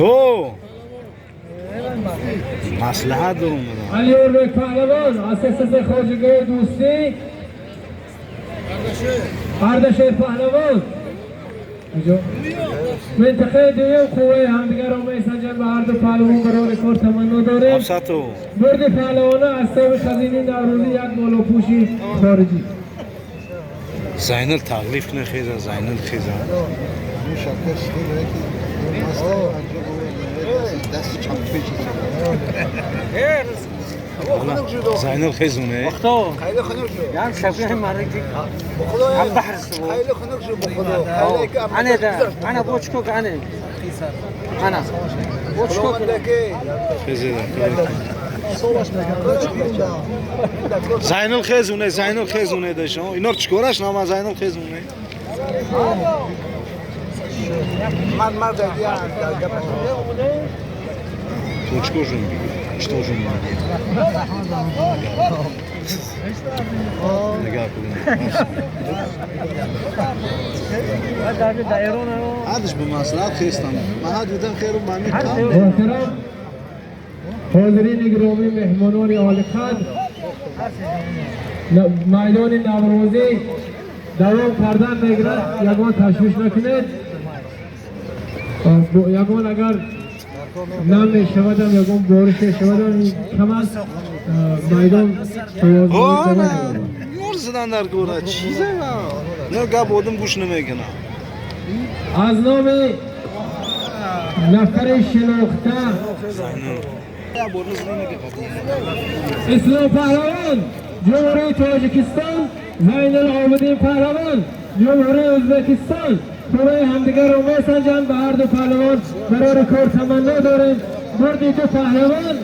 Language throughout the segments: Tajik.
О! Маслиҳат дорум. Алиёрбек паҳлавон аз ССС Хоҷагои Дӯстӣ, Ардашер паҳлавон минтақаи дуюм қувваи ҳамдигарро месанҷанд. Ба ҳарду паҳлавон барори кор таманно дорем. Ҳафтсадту. Бурди паҳлавона аз ҳисоби хазинаи наврӯзӣ як болопӯши хориҷӣ. Зайнал таклиф кунe, хеза, Зайнал, хеза. Шакар шуд ки даст чап печи. Зайнал хезуне. خیلی خنک شد. يعني شايفين مرتي عم بحرس. خیلی خنک شد بخدا. انا ده انا بوشكوك انا انا بوشكوك. Хезе. Зайнал хезуне, Зайнал хезуне дашо. Инор чикораш нама, Зайнал хезуне. من مرد. Точкошон бигир. Читошон бигир. Нигоҳ кун. Ҳардуш ба маслиҳат хестам. Ман ҳад дидам херу мами кам. Муҳтарам ҳозирини гиромӣ, меҳмонони олиқадр, майдони наврӯзӣ давом кардан мегирад. Ягон ташвиш накунед. Ягон агар намешавадам, ягон бориш мешавадам, кам аст, майдон. Ёр задан дар гора чизе на гап одам гӯш намекунад. Аз номи нафари шинохта Ислом паҳлавон, Ҷумҳурии Тоҷикистон, Зайнулобидин паҳлавон, Ҷумҳурии Ӯзбекистон қувваи ҳамдигарро месанҷанд. Ба ҳарду паҳлавон барори кор таманно дорем. Бурди ду паҳлавон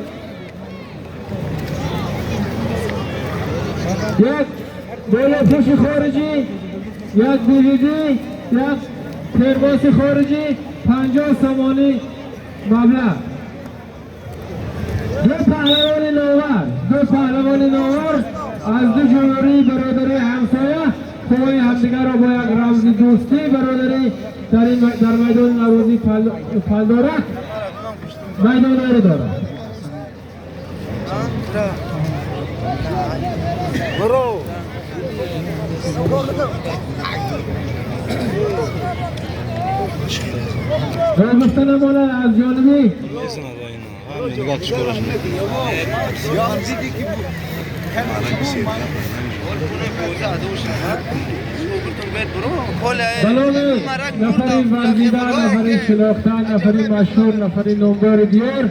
як болопӯши хориҷӣ, як DVD, як термоси хориҷӣ, 50 сомонӣ маблағ. Ду паҳлавони новар, ду паҳлавони новар аз ду ҷумҳурии бародари ҳамсоя қувваи ҳамдигарро бо як рамзи дӯстӣ, бародарӣ дар ин дар майдони наврӯзӣ Палдорак майдонорӣ дорад. Бро. Ва гуфта намонад, аз ҷониби Мезанад ино. Нигоҳ чикораш. Ба номи нафари варзида, нафари шинохта, нафари машҳур, нафари номдори диёр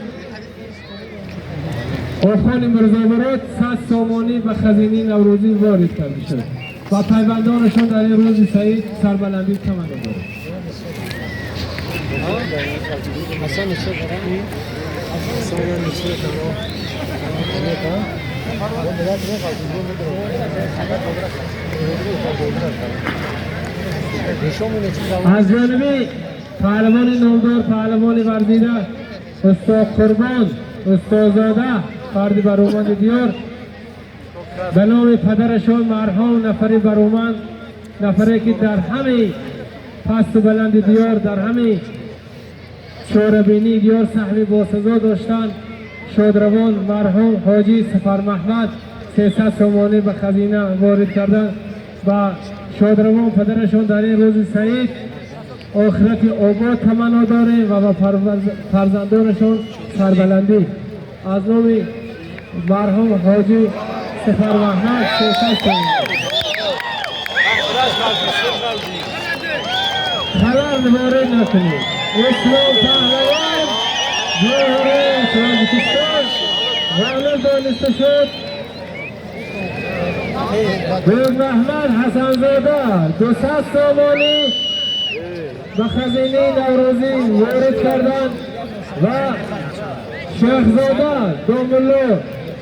Охони Мирзобурод 100 сомонӣ ба хазинаи наврӯзӣ ворид карда шуд ва пайвандонашон дар ин рӯзи саид сарбаландӣ таманно дорад. حسن از جانب پهلوان نامدار، پهلوان ورزیده استاد قربان استادزاده، فرد برومند دیار، به نام پدرشان مرحوم، نفری برومند، نفری که در همه پست و بلند دیار، در همه چاربینی دیار سهمی باسزا داشتند، شادروان مرحوم حاجی سفر محمد 300 سомонӣ به خزینه وارد کردند. و شادروان پدرشان در این روز سعید آخرت آباد تمنا داریم و به فرزندانشان سربلندی. از نام مرحوم حاجی سفر محمد 300 سомонӣ. خلل وارد نکنید. اسلام پهلوان، جمهوری تاجیکستان غالب دانسته شد. محمد حسنزاده 200 سомонӣ به خزینه نوروزی وارد کردند و شیخزاده домулло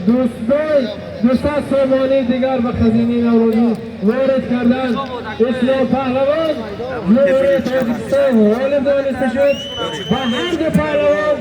دوستای 200 сомонӣ دیگر به خزینه نوروزی وارد کردند. اسلام پهلوان، جمهوری تاجیکستان غالب دانسته شد و هر دو پهلوان